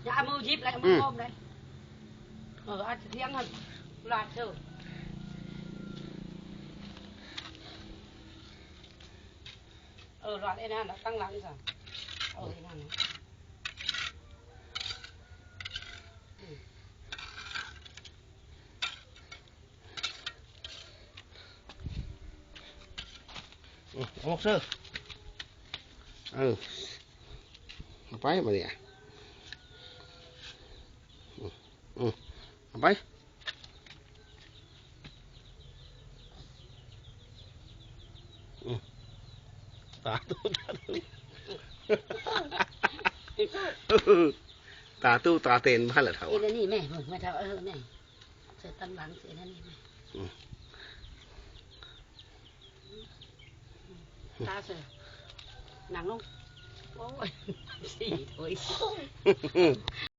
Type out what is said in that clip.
ຢ່າເອົາມືຫຍິບເລີຍ ເອົາມື ອືມ ກົ້ມເລີຍ. ເອີ ອັດທຽງຫັ້ນ ລາດເຊີ ເອີ ລາດໄອ້ນັ້ນນະ ຕັ້ງຫຼັງຊະ ເອີ ໄອ້ນັ້ນນະ ອືມ. ອືມ ອອກເຊີ ເອີ ເອົາໄປບາດນີ້ ອືມ ອືມ ເອົາໄປ ອືມ ຕາຕູ້ ຕາຕູ້ ຕາຕູ້ຕາເຕັນມາແລ້ວເຖົ້າ ເຮັດອັນນີ້ແມ່ ເບິ່ງແມ່ເຖົ້າ ເອີ ແມ່ ໃສ່ຕາມຫຼັງ ໃສ່ອັນນີ້ແມ່ ອືມ ຕາເສີ ນັ່ງລົງ ໂອ້ຍ ສີໂອ້ຍ.